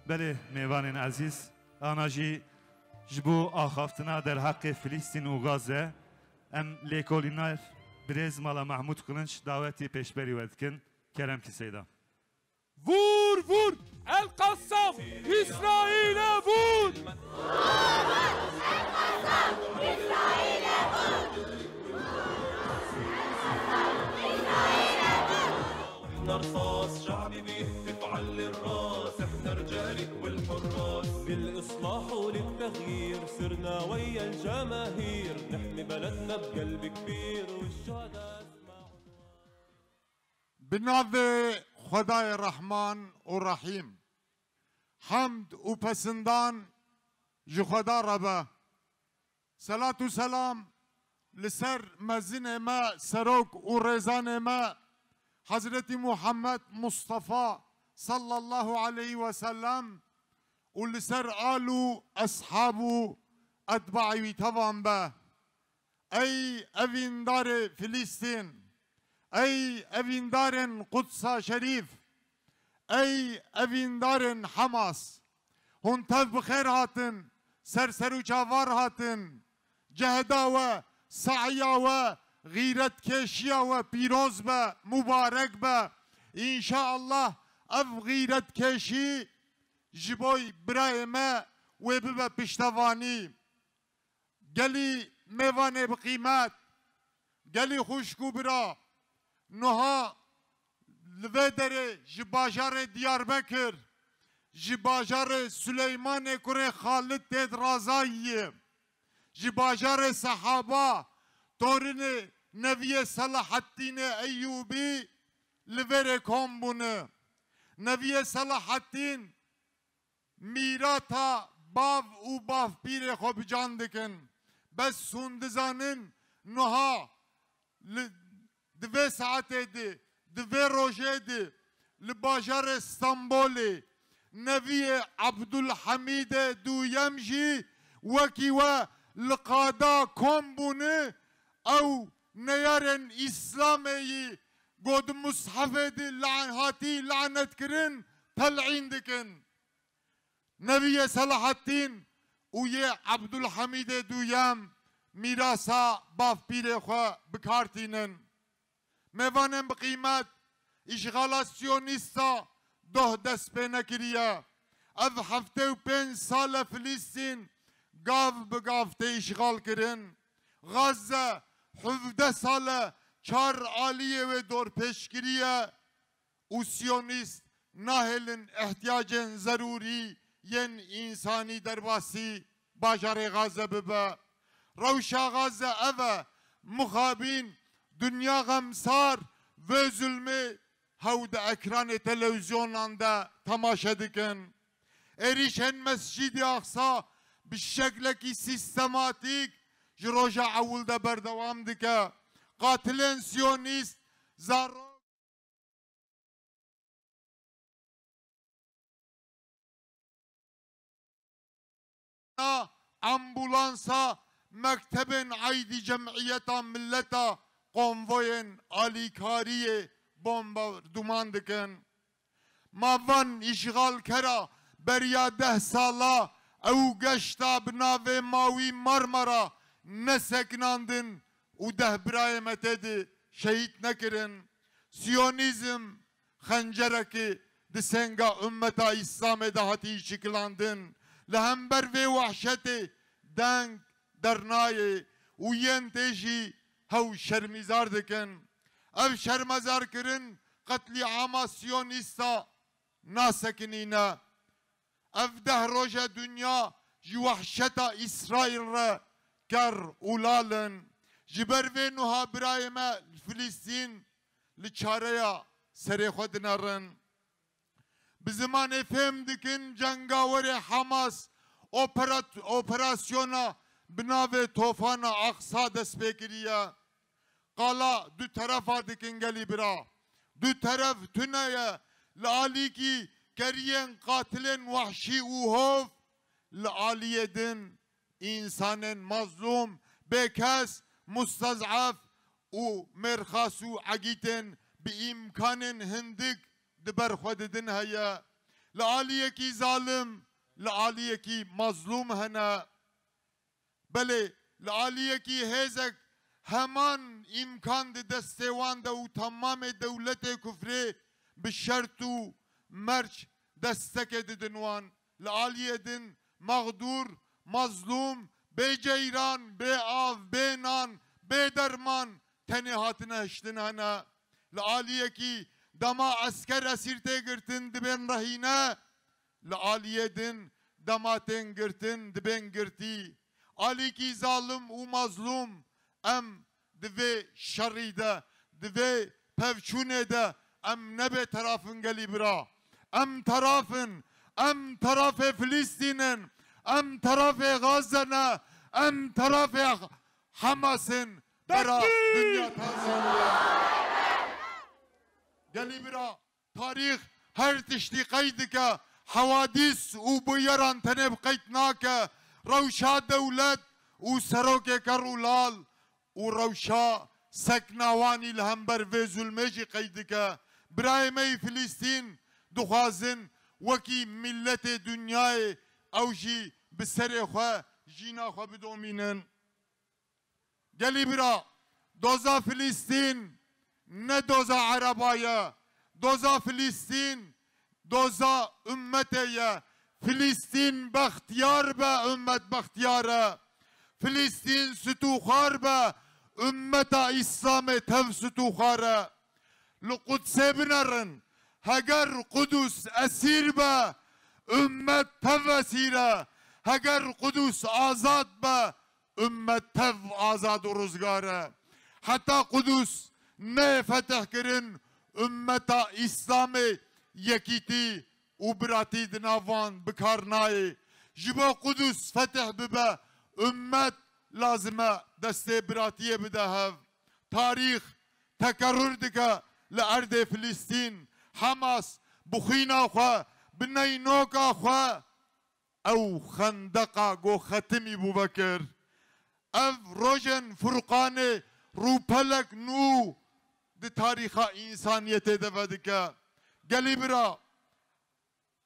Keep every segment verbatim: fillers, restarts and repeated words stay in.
Belê mêvanên ezîz, ana jî ji bo axaftina derheqê Filîstîn û Gaze, em lêkolîner birêz Mala Mehmûd Kilinç dawetî pêşberî we dikin. Kerem ki Seyda. Vur, vur! El Kassam! İsrail'e vur! احنا رصاص شعبي بيهتف على الراس، احنا رجالك والحراس. بالإصلاح وللتغيير صرنا ويا الجماهير، نحمي بلدنا بقلب كبير والشهداء اسمعوا. Bi navê Xwedayê Rehman û Rehîm. Hemd û pesindan ji Xweda re be. Selat û selam li ser mezinê me, serok û rêzanê me, Hezretî Muhammed Mustafa sallallahu aleyhi ve sellem û li ser al û eshab û etbaê wî tevan be. Ey evîndarê Filîstîn, ey evîndarên Qudsa Şerîf, ey evîndarên Hamas, hûn tev bi xêr hatin, ser ser û çavar hatin. Cehda we, se'ya we, xîretkêşiya we pîroz be, mubarek be. Înşaallah ev xîretkêşî ji bo birayê me wê bibe piştevanî. Gelî mêvanê bi qîmet, gelî xwişk û bira, niha li vê derê ji bajarê Diyarbekir, ji bajarê Suleymanê kurê Xalid Têd Razayiyê, ji bajarê Sehaba, torinê Neviyê Selahattînê Eyûbî li vê rê kom bûne. Neviyê Selahattîn mîrata bav û bavpîrê xwe bi can dikin. Bes hûn dizanin, niha li, di vê saetê de, di vê rojê de li bajarê Stenbolê Neviyê Ebdulhemîdê Duyem jî wekî we li qada kom bûne, ew neyarên Îslamê yî ku di mushefê de lan-, hatî lanetkirin, tel'în dikin. Neviyê Selahattîn û yê Ebdulhemîdê Duyem mîrasa bavpîrê xwe bi kar tînin. Mêvanên bi qîmet, îşxala siyonîsta doh dest pê nekiriye. Ev heftê û pênc sal e Filîstîn gav bi gav tê îşxal kirin. Gaze hevdeh sal e çar aliyê wê dorpêçkirî ye. û siyonîst nahêlin ihtiyacên zerûrî yên însanî derbasî bajarê Gaze bibe. Rewşa Gaze ev e, mixabin dinya xemsar vê zulmê hew di ekranê televîzyonan de temaşe dikin. Êrîşên Mescîdê Aqsa bi şeklekî sîstematîk ji roja ewil de berdewam dike. Qatilên siyonîst zarok ambulansa mektebên eydî cemiyeta mileta konvoyên alîkariyê bombarduman dikin. Ma van îşxalkera beriya deh sala ew geşta bi navê Mawî Marmara nesekinandin û deh birayê me tê de şehîd nekirin. Siyonîzm xencerekê di senga ummeta Îslamê de hatî şikilandin. Li hember vê wehşetê deng dernayê û yên tê jî hew şermîzar dikin. Ev şermezarkirin qetlîama siyonîsta nasekinîne. Ev deh roj e dinya ji wehşeta Îsraîl re ker û lal in. Ji ber vê nuha birayê me li Filîstîn li çareya serê xwe dinerin. Bi zimanê fêm dikin cengawerê Hamas operat-, operasyona bi navê Tofana Aqsa dest pê kiriye. Qala du terefa dikin gelî bira. Du teref tune ye. Li alîkî keriyên qatilên wehşî û hov, li aliyê din însanên mazlûm, bêkes, mustez'ef û mêrxas û egîtên bi îmkanên hindik di ber xwe didin heye. Li aliyekî zalim, li aliyekî mazlûm hene. Belê, li aliyekî hêzek heman îmkan di destê wan de û temamê dewletê kufrê bi şert û merc destekê didin wan. Li aliyê din mexdûr, mazlûm, bê ceyran, bê av, bê nan, bê derman tenê hatine hiştin hene. Li aliyekî dema esker esîr tê girtin dibên rehîne, li aliyê din dema tên girtin dibên girtî. Alîkî zalim û mazlûm, em di vê şerî de, di vê pevçûnê de em ne bêteraf in gelî bira. Em teraf in, em terafê Filîstîn in, em terafê Gaze ne, em terafê Hamas in. Bera Tekbîr! Dinya tazî ye. Gelî bira, tarîx her tiştî qeyd dike, hewadîs û bûyeran tenê bi qeyd nake, rewşa dewlet û serokê ker û lal û rewşa seknawanî li hember vê zulmê jî qeyd dike. Birayê me yî Filîstîn dixwazin wekî miletê dinyayê ew jî bi serê xwe jîna xwe bidomînin. Gelî bira, doza Filîstîn ne doza Ereba ye. Doza Filîstîn doza ummetê ye. Filîstîn bextiyar be, ummet bextiyar e. Filîstîn stûxwar be, ummeta Îslamê tev stûxwar e. Li Qudsê binerin. Heger Qudus esîr be, ummet tev esîr e. Heger Qudus azad be, ummet tev azad û rizgar e. Heta Qudus neyê fetih kirin, ummeta Îslamê yekîtî û biratî di nav wan bi kar nayê. Ji bo Qudus fetih bibe, ummet lazim e destê biratiyê bide hev. Tarîx tekerrûr dike li erdê Filîstîn. Hamas bi xwîna xwe, bi neynoka xwe ew xendeqa go xetimî bû vekir. Ev rojên Furqanê rûpelek nû di tarîxa însaniyetê de vedike. Gelî bira,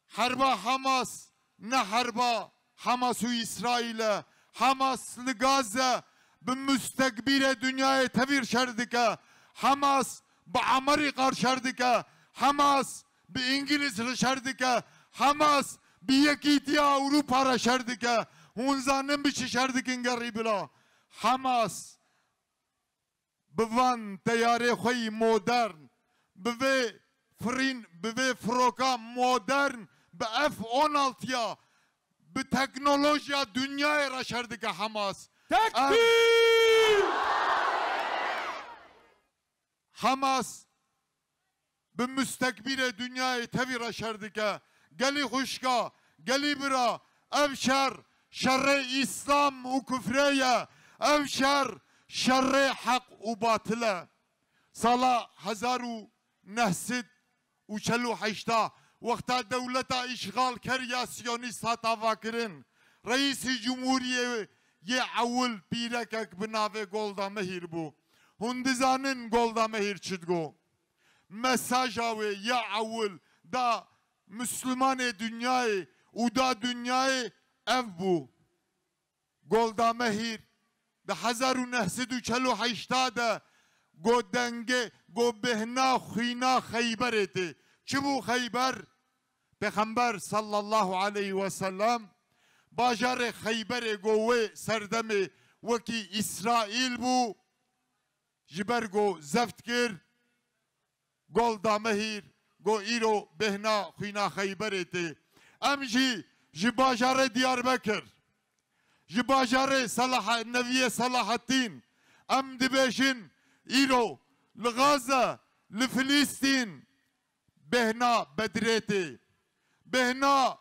herba Hamas ne herba Hamas û Îsraîl e. Hamas li Gaze bi mustekbîrê dinyayê tevî re şer dike. Hamas bi Amerîka re şer dike. Hamas bi Îngilîz re şer dike. Hamas bi Yekîtiya Ewropa re şer dike. Hûn zanin bi çi şer dikin gerî bila? Hamas bi van teyarê xwe yî modern, bi vê firîn, bi vê firoka modern, bi F on altı ya, bi teknolojiya dinyayê re şer dike Hamas. Tekbîr! Em, Hamas bi mustekbîrê dinyayê tevî re şer dike. Gelî xwişka, gelî bira, ev şer, şerê Îslam û kufrê ye. Ev şer, şerê heq û batil e. Sala hezar û neh sed û çel û heşta, wexta dewleta îşxalker ya Siyonîst hat avakirin, Reîsî Cumhuriyê yê ewil pîrekek bi navê Golda Meîr bû. Hûn dizanin Golda Meîr çi digo? Mesaja wê ya ewil da Mislimanê dinyayê û da dinyayê ev bû. Golda Meîr di hezar û neh sed û çel û heşta de got dengê, got bêhna xwîna Xeyberê tê. Çi bû Xeyber? Pêxember sallallahu aleyhi ve sellem bajarê Xeyberê got wê serdemê wekî Îsraîl bû, ji ber got zeft kir, Golda Meîr got îro bêhna xwîna Xeyberê tê. Em jî ji bajarê Diyarbekir, ji bajarê Selaha-, Neviyê Selahattîn, em dibêjin îro li Gaze, li Filîstîn bêhna Bedrê tê. Bêhna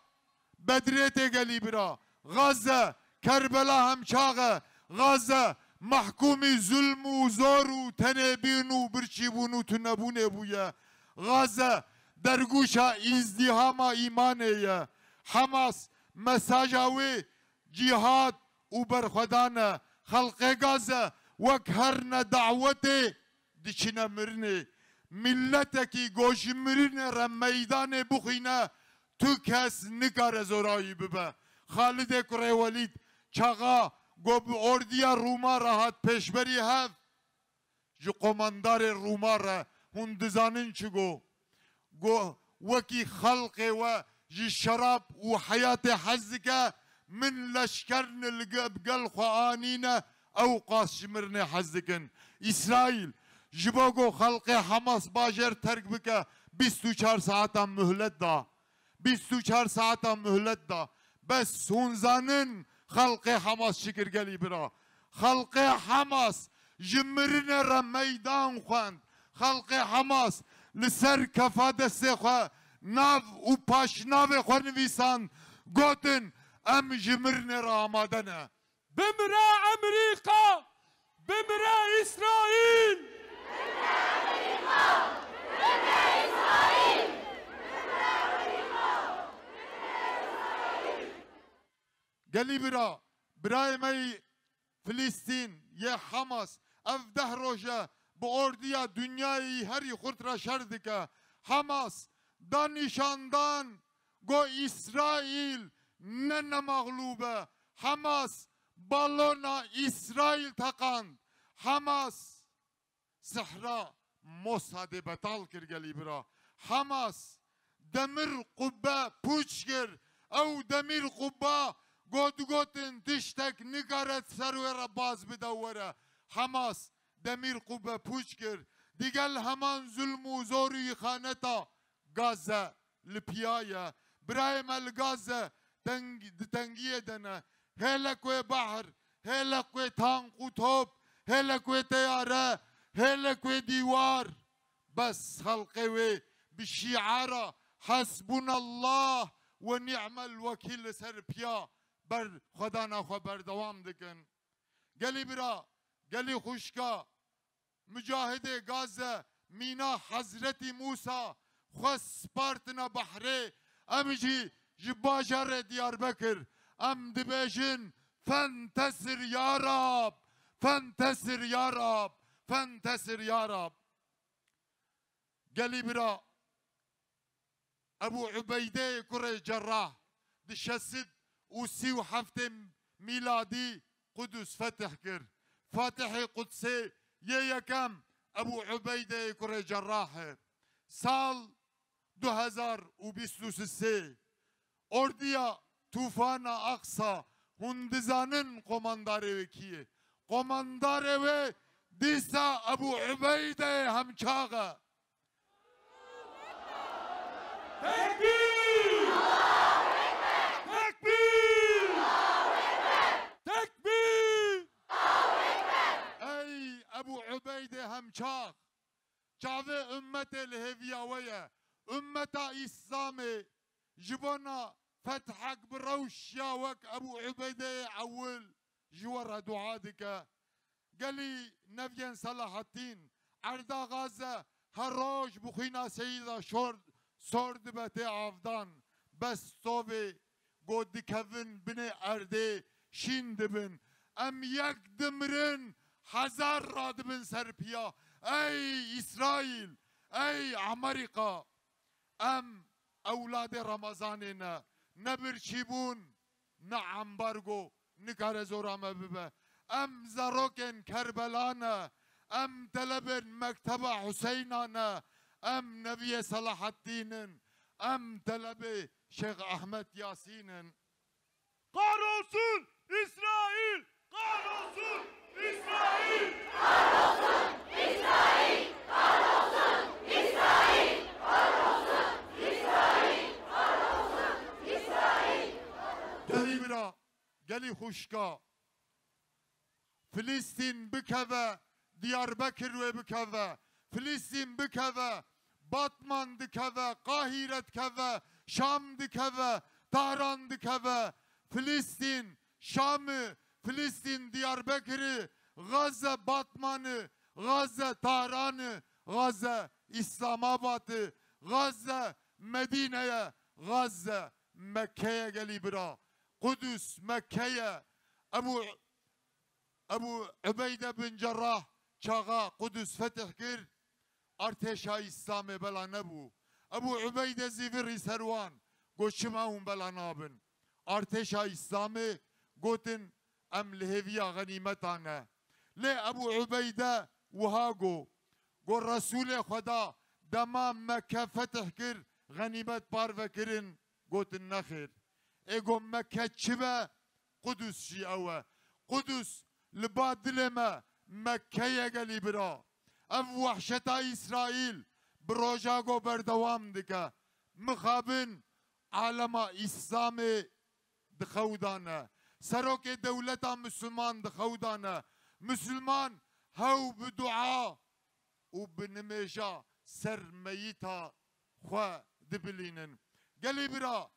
Bedrê tê gelî bira. Gaze, Kerbela hemçax e. Gaze, mehkûmî zulm û zor û tenêbîn û birçîbûn û tunebûnê bûye. Gaze, dergûşa îzdîhama îmanê ye. Hamas, mesaja wê cîhad û berxwedan e. Xelqê Gaze wek herne dawetê diçine mirinê. Miletekî go ji mirinê re meydanê bixwîne, Tu kes nikare zora wî bibe. Xalidê kurê Welîd çaxa go bi ordiya Rûma re hat pêşberî hev, ji qomandarê Rûma re hûn dizanin çi go? Go, wekî xelqê we ji şerab û heyatê hez dike, min leşker ni li ge-, bi gel xwe anîne, ew qas ji mirinê hez dikin. Îsraîl, ji bo ku xelqê Hamas bajêr terk bike, bîst û çar saetan muhlet da. Bîst û çar saetan muhlet da. Bes hûn zanin xelqê Hamas çi kir gelî bira? Xelqê Hamas ji mirinê re meydan xwend. Xelqê Hamas li ser kefa destê xwe nav û paşnavê xwe nivîsand, gotin, em ji mirinê re amade ne. Bimire Amerîka! Bimire Îsraîl! Gelî bira, birayê me yî Filistîn yê Hamas, ev deh roj e bi ordiya dinyayê yî herî xurt re şer dike. Hamas da nîşandan ku Îsraîl ne nemexlûb e. Hamas balona Îsraîl teqand. Hamas sihra Mosadê betal kir gelî bira. Hamas demir qubbe pûç kir. Ew demir qubba got, gotin tiştek nikare ser wê re baz bide were. Hamas demir qubbe pûç kir. Digel heman zulm û zor û îxaneta Gazze li piya ye. Birayê me li Gazze teng-, di tengiyê de ne. Hêlek wê behr, hêlek wê tank û top, hêlek wê teyare, hêlek wê dîwar. Bes xelqê wê bi şîara Hasbunallah ve ni'mel wekîl li ser piya ber xwedana xwe berdewam dikin. Gelî bira, gelî xwişka, Mucahidê Gaze mîna Hezretî Mûsa xwe spartine behrê, em jî ji bajarê Diyarbekir em dibêjin, Fentesir ya Rab, Fentesir ya Rab, Fentesir ya Rab. Gelî bira, Ebû Ubeydeyê kurê Cerrah di şeş sed û sî û heftê mîladî Qudus fetih kir. Fatihê Qudsê yê yekem Ebû Ubeydeyê kurê Cerrah e. Sal du hezar û bîst û sê. Ordiya Tûfana Aqsa, hûn dizanin qomandarê wê kî ye? Qomandarê wê dîsa Ebû Ubeydeyê Hemçax e. Tekbîr! Tekbîr! Tekbîr! Ey Ebû Ubeydê Hemçax! Çavê ummetê li hêviya we ye. Ummeta Îslamê ji bona fethek bi rewşiya wek Ebû Ubeydeyê Ewil ji we re dua dike. Gelî neviyên Selahattîn, erda Gaze her roj bi xwîna Seyîda şor, sor dibe tê avdan. Bes sovê ku dikevin binê erdê şîn dibin. Em yek dimirin, hezar radibin ser piya. Ey Îsraîl, ey Amerîka, em ewladê Remezanê ne, ne birçîbûn, ne ambargo nikare zora me bibe. Em zarokên Kerbela ne, em telebên Mekteba Huseyna ne, em neviyê Selahattîn in, em telebê Şêx Ehmed Yasîn in. Kahrolsun İsrail! Kahrolsun İsrail! Gelî bira, gelî xwişka, Filistîn bikeve, Diyarbekir wê bikeve, Filistîn bikeve, Batman dikeve, Qahîre dikeve, Şam dikeve, Tahran dikeve, Filistîn, Şam'ı, Filistîn, Diyarbekir'i, Gazze, Batman'ı, Gazze, Tahran'ı, Gazze, İslamabad'ı, Gazze, Medine'ye, Gazze, Mekke'ye gelî bira. Qudus, Mekke'ye. Ebu Ebu Ubeyde bin Cerrah çaxa Qudus fetih kir, artêşa Îslamê bela nebû. Ebu Ubeyde zî virî ser wan, Got, çima hûn bela nabin? Artêşa Îslamê gotin, em li hêviya xenîmetan e. Lê Ebû Ubeyde wiha got, got, Resûlê Xweda dema Mekke fetih kir, xenîmet parve kirin, gotin, nexêr. Ê got, Mekke çi be? Qudus jî ew e. Qudus li ba dilê me Mekke ye, gelî bira. Ev wehşeta Îsraîl bi roja go berdewam dike. Mixabin alema Îslamê di xew de ne. Serokê dewleta Misliman di xew de ne. Misliman hew bi dua û bi nimêja ser meyîta xwe dibilînin. Gelî bira,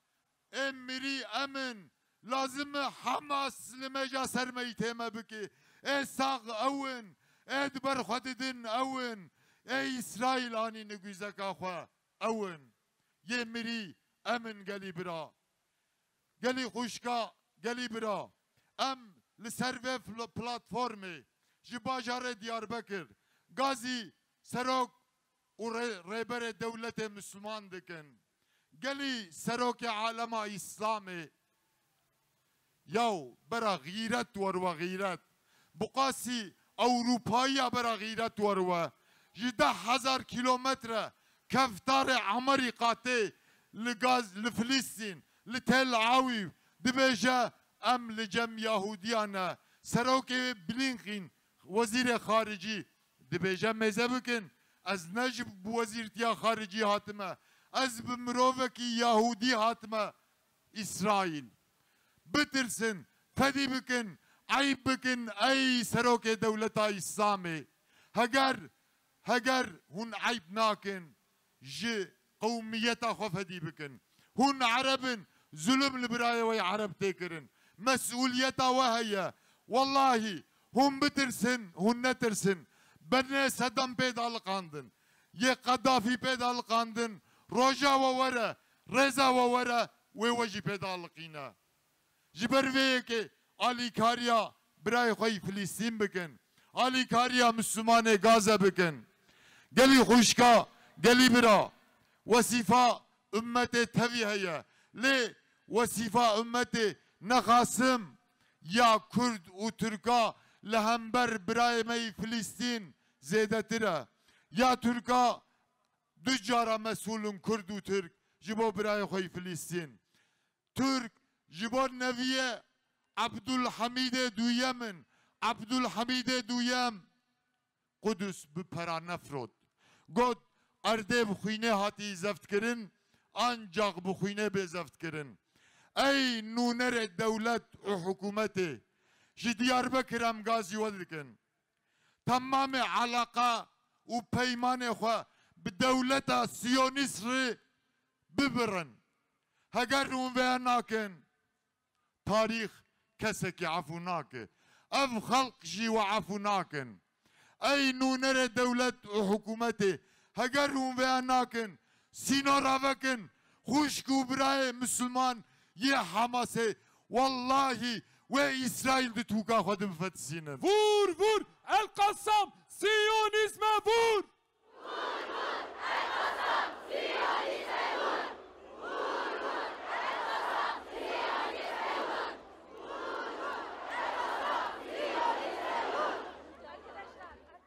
ê mirî em in, lazim e Hamas nimêja ser meyîtê me bike. Ê sax ew in, ê di ber xwe didin ew in, ê Îsraîl anî nigûzeka xwe ew in. Yê mirî em in, gelî bira. Gelî xwişka, gelî bira, em li ser vê fl-, platformê ji bajarê Diyarbekir, gazî serok û rê-, rêberê dewletê Misliman dikin. Gelî serokê alema Îslamê, yaw bera xîret weriwe, xîret. Bi qasî Ewropayiya bera xîret weriwe. Ji deh hezar kîlometre keftarê Amerîka tê li Gaz-, li Filistîn, li Tel Awîv, dibêje, em li cem Yahudiyan ne. Serokê Blinken, wezîrê xaricî, dibêje, mêze bikin, ez ne ji bi wezîrtiya xaricî hatime, ez bi mirovekî Yahudî hatime. Îsraîl. Bitirsin, fedî bikin, eyb bikin, ey serokê dewleta Îslamê. Heger, heger hûn eyb nakin, ji qewmiyeta xwe fedî bikin. Hûn ereb in, zulm li birayê we yê ereb tê kirin. Mesûliyeta we heye. Wellahî, hûn bitirsin, hûn netirsin. Benê Sedam pê daliqandin. Yê Qedafî pê daliqandin. Roja we were, rêza we were, wê we jî pê daliqîne. Ji ber vê yekê alîkariya birayê xwe yî Filîstîn bikin. Alîkariya Mislimanê Gaze bikin. Gelî xwişka, gelî bira, wesîfa ummetê tevî heye. Lê wesîfa ummetê ne Qasim ya Kurd û Tirka li hember birayê me yî Filîstîn zêdetir e. Ya Tirka du cara mesûl in Kurd û Tirk ji bo birayê xwe yî Filîstîn. Tirk ji bo neviyê Ebdulhamîdê duyem in. Ebdulhamîdê duyem Qudus bi pera nefirot. Got, erdê bi xwînê hatî zeft kirin, ancax bi xwînê bê zeft kirin. Ey nûnerê dewlet û hikûmetê, ji Diyarbekir em gazî we dikin. Temamê eleqa û peymanê xwe bi dewleta siyonîst re bibirin. Heger hûn vêya nakin, tarîx kesekî efû nake. Ev xelq jî we efû nakin. Ey nûnerê dewlet û hikûmetê, heger hûn vêya nakin, sînora vekin, xwişk û birayê Misliman yê Hamasê, wellahî wê Îsraîl di tûka xwe de bifetisînin. Vur, vur, El Qassam, Siyonîzme vur!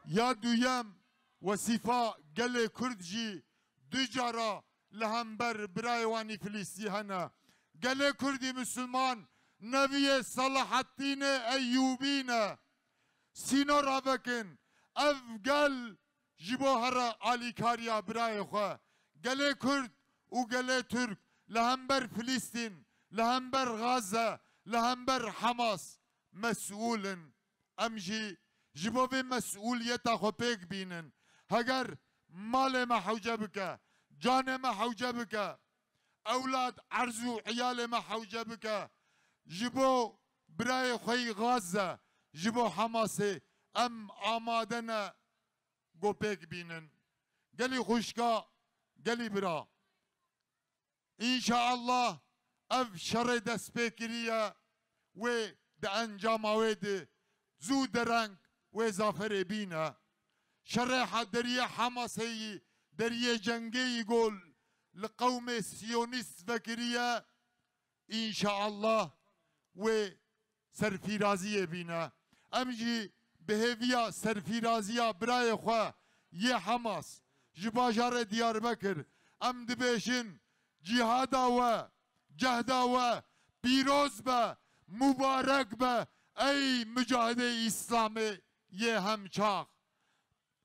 Ya duyem, wesîfa gelê Kurd jî du cara li hember birayê wan î Filîstî hene. Gelê Kurdî Misilman neviyê Selahattînê Eyyûbî ne. Sînora vekin. Ev gel ji bo here alîkariya birayê xwe. Gelê Kurd û gelê Tirk li hember Filîstîn, li hember Gaze, li hember Hamas mesûl in. Em jî ji bo vê mesûliyeta xwe pêk bînin. Heger malê me hewce bike, canê me hewce bike, ewlad, erz û eyalê me hewce bike, ji bo birayê xwe yî Gaze, ji bo Hamasê em amade ne ku pêk bînin. Gelî xwişka, gelî bira. Înşaallah ev şerê destpêkirî ye, wê di encama wê de zû dereng wê zaferê bîne. Şerê ha-, deriyê Hamasê yî, deriyê cengê yî ku li qewmê siyonîst vekiriye, înşaallah wê serfîraziyê bîne. Em jî bi hêviya serfîraziya birayê xwe yê Hamas ji bajarê Diyarbekir, em dibêjin, cîhada we, cehda we pîroz be, mubarek be, ey mucahidê Îslamê yê hemçax.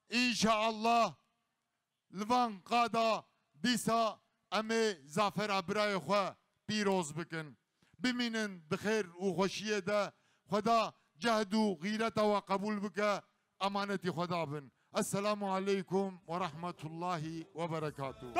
Înşaallah li van qada dîsa em ê zafera birayê xwe pîroz bikin. Bimînin di xêr û xweşiyê de. Xweda cehd û xîreta we qebûl bike, emanetî Xweda bin. Esselamu aleykum ve rahmetullahi ve berekatuh.